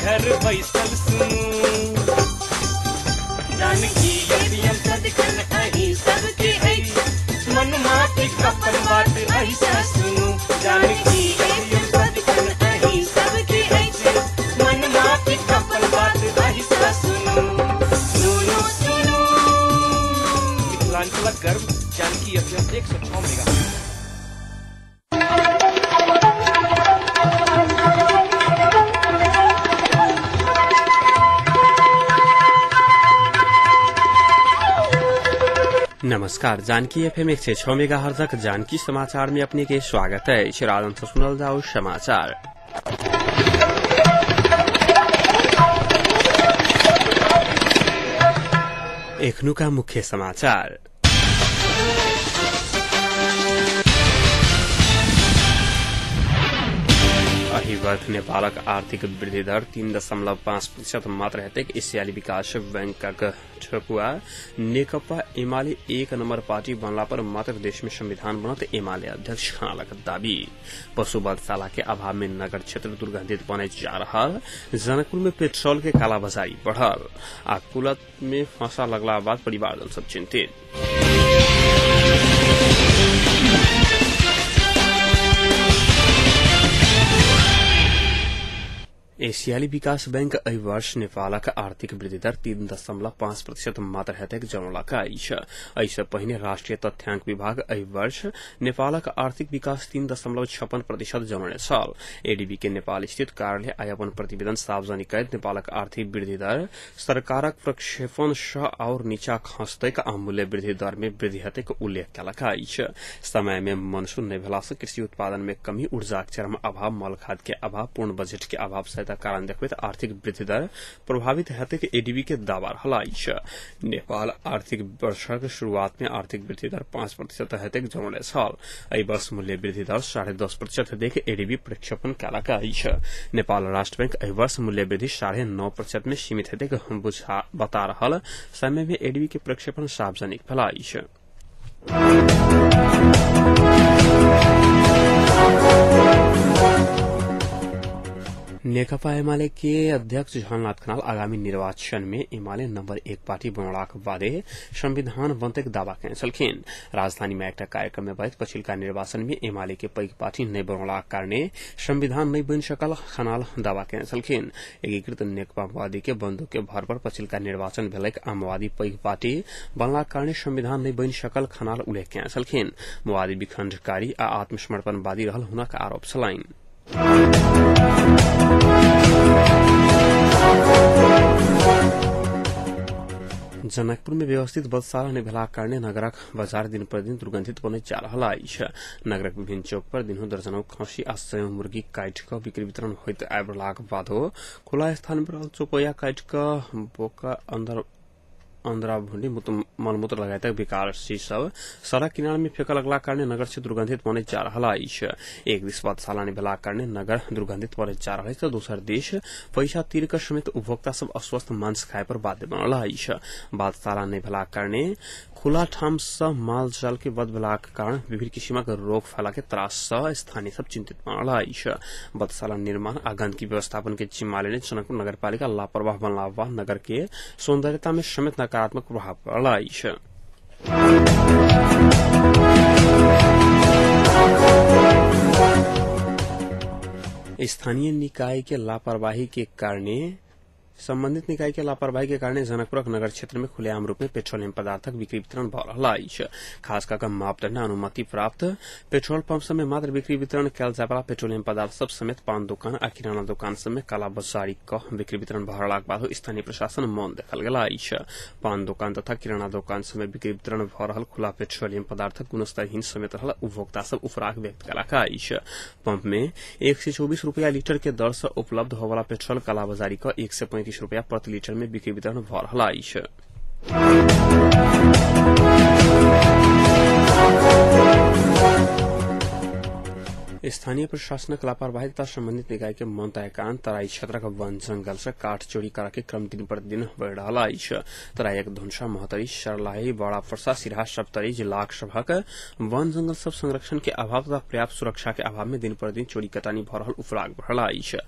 घर बैसल सुनू। जानकी एफएम सदिखन अहीं सबके अछि, मनमाफिक अपन बात अहिसँ सुनू। जानकी एफएम सदिखन अहीं सबके अछि, मनमाफिक अपन बात अहिसँ सुनू। सुनू सुनू मिथिलांचलक गर्व जानकी एफएम 106 मेगा। नमस्कार, जानकी एफएम 106 मेगा हर्जक जानकी समाचार में अपने के स्वागत है। राजन से सुनल जाओ समाचार। एखनुका मुख्य समाचार। एहि वर्ष नेपालक आर्थिक वृद्धि दर 3.5% मात्र हेतैक। एशियाली विकास बैंकक ठकुआ नेकपा एमाले एक नम्बर पार्टी बनला पर मात्र देश में संविधान बनत एमाले अध्यक्ष खनालक दावी। पशु बधशाला के अभाव में नगर क्षेत्र दुर्गंधित बने जा रहा। जनकपुर में पेट्रोल के कालाबाजारी बढ़ल आ कुलत में फंसा लगला बाद परिवारजन सब चिंतित। एशियाली विकास बैंक एहि वर्ष नेपालक आर्थिक वृद्धि दर 3.5% मात्र हेतैक जनौलक अछि। एहिसँ पहिने राष्ट्रिय तथ्यांक विभाग एहि वर्ष नेपालक आर्थिक विकास 3.56% जनौने छल। एडीबी के नेपाल स्थित कार्यालय आइ अपन प्रतिवेदन सार्वजनिक करैत नेपालक आर्थिक वृद्धि दर सरकारक प्रक्षेपण सँ आओर नीचा खसतैक आ मूल्य वृद्धि दर मे वृद्धि हेतैक उल्लेख केलक अछि। समय मे मनसून नहि भेला सँ कृषि उत्पादन मे कमी, ऊर्जाक चरम अभाव, मल खाद के अभाव, पूर्ण बजट के अभाव सहित कारण देखबैत आर्थिक वृद्धि दर प्रभावित हेतैक एडीबी के दावा रहल अछि। नेपाल आर्थिक वर्षक शुरूआत में आर्थिक वृद्धि दर 5% हेतैक जनौने छल। एहि वर्ष मूल्य वृद्धि दर 10.5% देख एडीबी प्रक्षेपण केलक अछि। नेपाल राष्ट्र बैंक एहि वर्ष मूल्य वृद्धि 9.5% में सीमित हेतैक बता रहल समय में एडीबी के प्रक्षेपण सार्वजनिक भेल अछि। नेकपा एमाले के अध्यक्ष झलनाथ खनाल आगामी निर्वाचन में एमाले नंबर 1 पार्टी बनौलाक बादे संविधान बनतैक दावा केने छलखिन। राजधानी में एकटा कार्यक्रम में बजैत पछिलका निर्वाचन में एमाले के पैघ पार्टी नहि बनौलाक कारणे संविधान नहि बनि सकल खनाल दावा केने छलखिन। एकीकृत नेकपा माओवादी के बंदूक के भर पर पछिलका निर्वाचन भेलैक आ माओवादी पैघ पार्टी बनलाक कारणे संविधान नहि बनि सकल खनाल उल्लेख केने छलखिन। माओवादी विखंडकारी आ आत्मसमर्पणवादी रहल हुनक आरोप छलनि। जनकपुर में व्यवस्थित बधशाला नहि भेलाक कारणे नगरक बाजार दिन प्रतिदिन दुर्गंधित बनैत जा रहल अछि। नगरक विभिन्न चौक पर दिनहु दर्जनों खसी आ सयौं मुर्गी काटि कऽ बिक्री वितरण होइत आबि रहलाक बादो खुला स्थान पर रहल चौपैया काटि कऽ बोका अंदर अंदरा भुंडी मलमूत्र लगायतक विकारसी सब सड़क किनार में फेकल लगलाक कारणे नगर से दुर्गंधित बनैत जा रहल अछि। एक दिस बधशाला नहि भेलाक कारणे नगर दुर्गंधित बनैत जा रहल अछि तऽ दोसर दिस पैसा तीर कऽ समेत उपभोक्ता सब अस्वस्थ मांस खाय पर बाध्य बनल अछि। बधशाला नहि भेलाक कारणे खुला ठाम सँ माल जाल के वध भेलाक कारण विभिन्न किसिमक रोग फैला के त्रास सँ स्थानीय सब चिंतित बनल अछि। बधशाला निर्माण आ गंदगी व्यवस्थापन के जिम्मा लेने जनकपुर नगरपालिका लापरवाह बनला बाद नगर के सौंदर्यता में समेत नकारात्मक प्रभाव पड़ल अछि। स्थानीय निकाय के लापरवाही के कारणे संबंधित निकाय के लापरवाही के कारण जनकपुरक नगर क्षेत्र में खुलेआम रूप में पेट्रोलियम पदार्थक बिक्री वितरण भऽ रहल अछि। खास कऽ कऽ मापदंड अनुमति प्राप्त पेट्रोल पंप सब में मात्र बिक्री वितरण कयल जायवला पेट्रोलियम पदार्थ सब समेत पान दोकान आ किराना दोकान सब में कालाबाजारी कऽ बिक्री वितरण भऽ रहलाक बादो स्थानीय प्रशासन मौन देखल गेल अछि। पान दोकान तथा किराना दोकान सब में बिक्री वितरण भऽ रहल खुला पेट्रोलियम पदार्थक गुणस्तरहीन समेत रहल उपभोक्ता सब उफराक व्यक्त केलक अछि। पंप में 124 रुपया लीटर के दर सँ उपलब्ध होवला पेट्रोल कालाबाजारी कऽ 135 रुपया प्रति लीटर में बिक्री वितरण भऽ रहल अछि। स्थानीय प्रशासनक लापरवाही तथा संबंधित निकाय के मौनताक कारण तराई क्षेत्रक वन जंगल से काठ चोरी करऽ के क्रम दिन प्रतिदिन बढ़ि रहल अछि। तराईक धनुषा, महोत्तरी, सर्लाही, बड़ा परसा, सिरहा, सप्तरी जिलाक सभक वन जंगल सब संरक्षण के अभाव तथा पर्याप्त सुरक्षा के अभाव में दिन प्रतिदिन चोरी कटानी भऽ रहल उफराग बढ़ल अछि।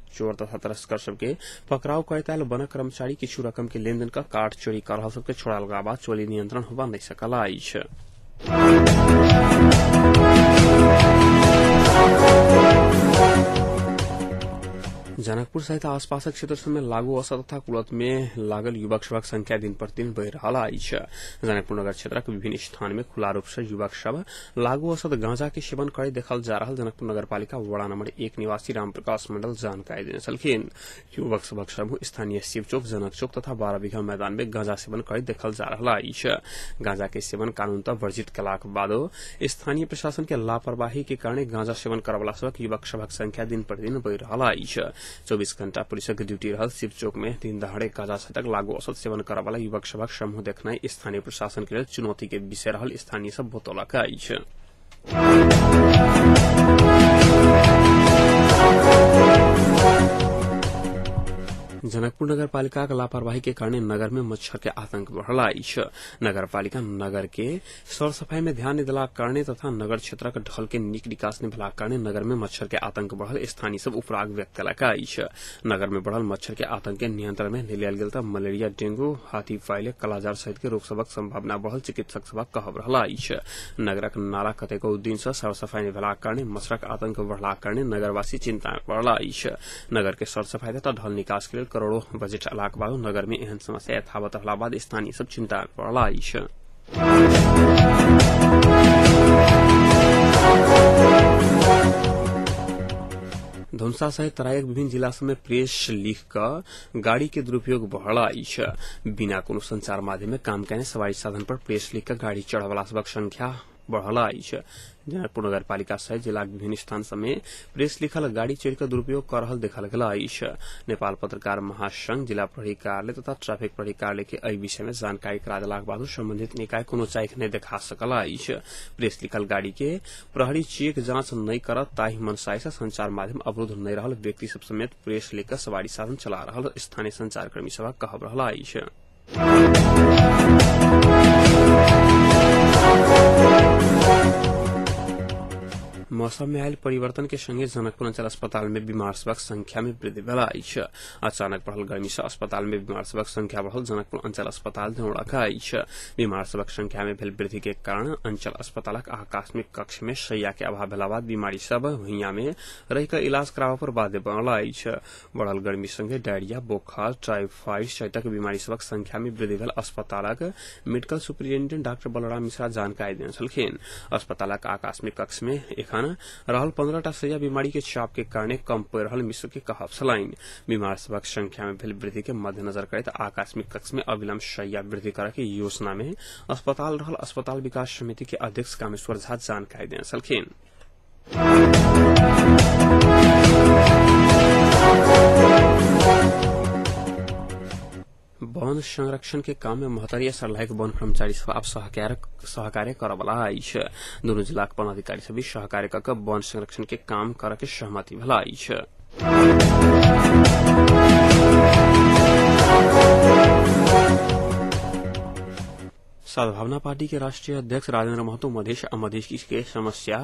चोर तथा तस्कर सबके पकड़ाव करैत आयल वन कर्मचारी किछु रकम के लेनदेन क काठ चोरी कर रहल सबके छोड़ाल बाद चोरी नियंत्रण होबा नहि सकल अछि। जनकपुर सहित आसपासक क्षेत्र सभ में लागू औसत तथा कुलत में लागल युवक सभक संख्या दिन प्रतिदिन बढ़ि रहल अछि। जनकपुर नगर क्षेत्रक विभिन्न स्थान में खुला रूप से युवक सब लागू औसत गांजा के सेवन करे देखल जा रहल जनकपुर नगरपालिका वड़ा नंबर 1 निवासी रामप्रकाश मंडल जानकारी देने छलखिन। युवक सभक समूह स्थानीय शिव चौक, जनक चौक तथा 12 बीघा मैदान में गांजा सेवन करे देखल जा रहल अछि। गांजा के सेवन कानूनतः वर्जित कलाक बादो स्थानीय प्रशासन के लापरवाही के कारण गांजा सेवन करवला सभक युवक सभक संख्या दिन प्रतिदिन बढ़ि रहल अछि। 24 घंटा पुलिसक ड्यूटी रहल शिव चौक में दिन दहाड़े गांजा सहितक लागू औसत सेवन करवला युवक सभक समूह देखनाइ स्थानीय प्रशासन के लेल चुनौती के विषय रहल स्थानीय सब बतौलक अछि। जनकपुर नगरपालिकाक लापरवाही के कारण नगर में मच्छर के आतंक बढ़ल अछि। नगरपालिका नगर के सर सफाई में ध्यान देलाक कारण तथा नगर क्षेत्रक ढल के नीक विकास नहि भेलाक कारण नगर में मच्छर के आतंक बढ़ल स्थानीय सब उपराग व्यक्त कयलक अछि। नगर में बढ़ल मच्छर के आतंक के नियंत्रण में नहि लेल गेल तऽ मलेरिया, डेंगू, हाथी पाइले, कालाजार सहित के रोग सभक संभावना बढ़ल चिकित्सक सभक कहब रहल अछि। नगरक नाला कतेको दिन सँ सर सफाई नहि भेलाक कारण मच्छरक आतंक बढ़लाक कारण नगरवासी चिंता में पड़ल अछि। नगर के सर सफाई तथा ढल निकास के लेल करोड़ों बजट अलाक बाद नगर में एहन समस्या यथावत रहला बाद स्थानीय सब चिंता में पड़ल अछि। धनुषा सहित तराईक विभिन्न जिला सब में प्रेस लिख क गाड़ी के दुरुपयोग बढ़ल अछि। बिना कोनो संचार माध्यम में काम कयने सवारी साधन पर प्रेस लिख क गाड़ी चढ़वला सबक संख्या बढ़ल अछि। जनकपुर नगरपालिका सहित जिलाक विभिन्न स्थान सब में प्रेस लिखल गाड़ी चढ़ि क दुरुपयोग कर रहल देखल गेल अछि। नेपाल पत्रकार महासंघ जिला प्रहरी कार्यालय तथा ट्रैफिक प्रहरी कार्यालय के एहि विषय में जानकारी करा देलाक बादो संबंधित निकाय कोनो चाइख नहि देखा सकल अछि। प्रेस लिखल गाड़ी के प्रहरी चेक जांच नहि करत ताहि मनसाय सँ संचार माध्यम अवरुद्ध नहि रहल व्यक्ति सब समेत प्रेस लिख क सवारी साधन चला रहल स्थानीय संचारकर्मी सभक कहब रहल अछि। मौसम में आयल परिवर्तन के संगे जनकपुर अंचल अस्पताल में बीमार सभक संख्या में वृद्धि भेल अछि। अचानक बढ़ल गर्मी से अस्पताल में बीमार सभक संख्या बढ़ल जनकपुर अंचल अस्पताल जनौलक अछि। बीमार सभक संख्या में भेल वृद्धि के कारण अंचल अस्पतालक आकस्मिक कक्ष में शैया के अभाव भेला बाद बीमारी सब भुइयां में रहि क इलाज कराबऽ पर बाध्य बनल अछि। बढ़ल गर्मी संगे डायरिया, बोखार, टाइफाइड सहितक बीमारी सभक संख्या में वृद्धि भेल अस्पतालक medical superintendent doctor Balram Mishra जानकारी देने छलखिन। अस्पतालक आकस्मिक कक्ष में एखन रहल 15 टा शैया बीमारी के चाप के कारण कम पड़ि रहल मिश्र के कहब छलनि। बीमार सभक संख्या में भेल वृद्धि के मद्देनजर करैत आकस्मिक कक्ष में अविलंब शैया वृद्धि करय के योजना में अस्पताल रहल अस्पताल विकास समिति के अध्यक्ष कामेश्वर झा जानकारी देने छलखिन। वन संरक्षण के काम में महतरी सर्लाहीक वन कर्मचारी सब आब सहकार्य करवला अछि। दुनू जिलाक वन अधिकारी सब सहकार्य क वन संरक्षण के काम करय के सहमति भेल अछि। सद्भावना पार्टी के राष्ट्रीय अध्यक्ष राजेन्द्र महतो मधेश आ मधेश के समस्या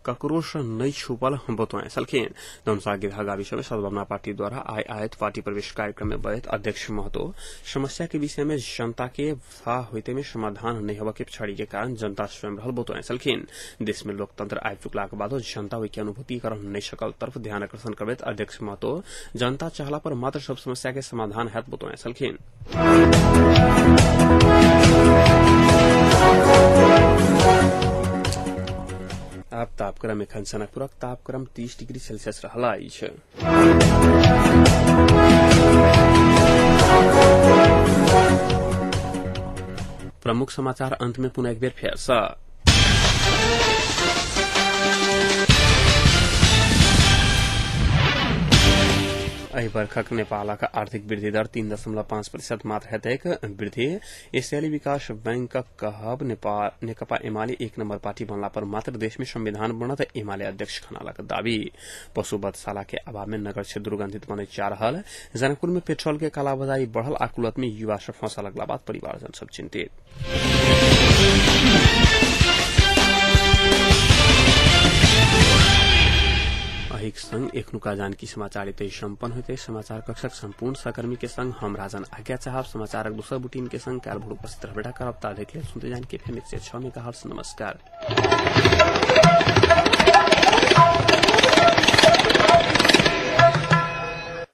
ककरो से नहीं छुपल बतौने छलखिन। धनुषा गिरहा गाविस में सद्भावना पार्टी द्वारा आय आयत पार्टी प्रवेश कार्यक्रम में बजैत अध्यक्ष महतो समस्या के विषय में जनता के था होते में समाधान नहीं होबा के पिछाड़ी के कारण जनता स्वयं रहल बतौने छलखिन। देश में लोकतंत्र आबि चुकलाक बादो जनता ओहि के अनुभूति कर नहीं सकल तरफ ध्यान आकर्षण करबैत अध्यक्ष महतो जनता चाहला पर मात्र सब समस्या के समाधान हैत बतौने छलखिन। आब तापक्रम एखन जनकपुरक तापक्रम 30 डिग्री सेल्सियस रहल अछि। प्रमुख समाचार अंत में पुनः एक बेर फेर सँ। एहि वर्षक नेपालक आर्थिक वृद्धि दर 3.5% मात्र हेतैक वृद्धि। एशियाली विकास बैंकक कहब नेकपा एमाले 1 नंबर पार्टी बनला पर मात्र देश में संविधान बनत एमाले अध्यक्ष खनालक दावी। पशु बधशाला के अभाव में नगर क्षेत्र दुर्गंधित बनैत जा रहल। जनकपुर में पेट्रोल के कालाबाजारी बढ़ल आ कुलत में युवा सब फंसा लगला बाद परिवारजन सब चिंतित। अहिक संग एखनुका जानकी समाचार एतै सम्पन्न होइत। समाचार कक्षक सम्पूर्ण सहकर्मी के संग हम राजन आज्ञा चाहब। समाचारक दोसर बुटीन के संग काल्हि भोर उपस्थित रहबे करब। ताधरि लेल सुनते जानकी एफएम 106 मेगाहर्ट्ज। नमस्कार।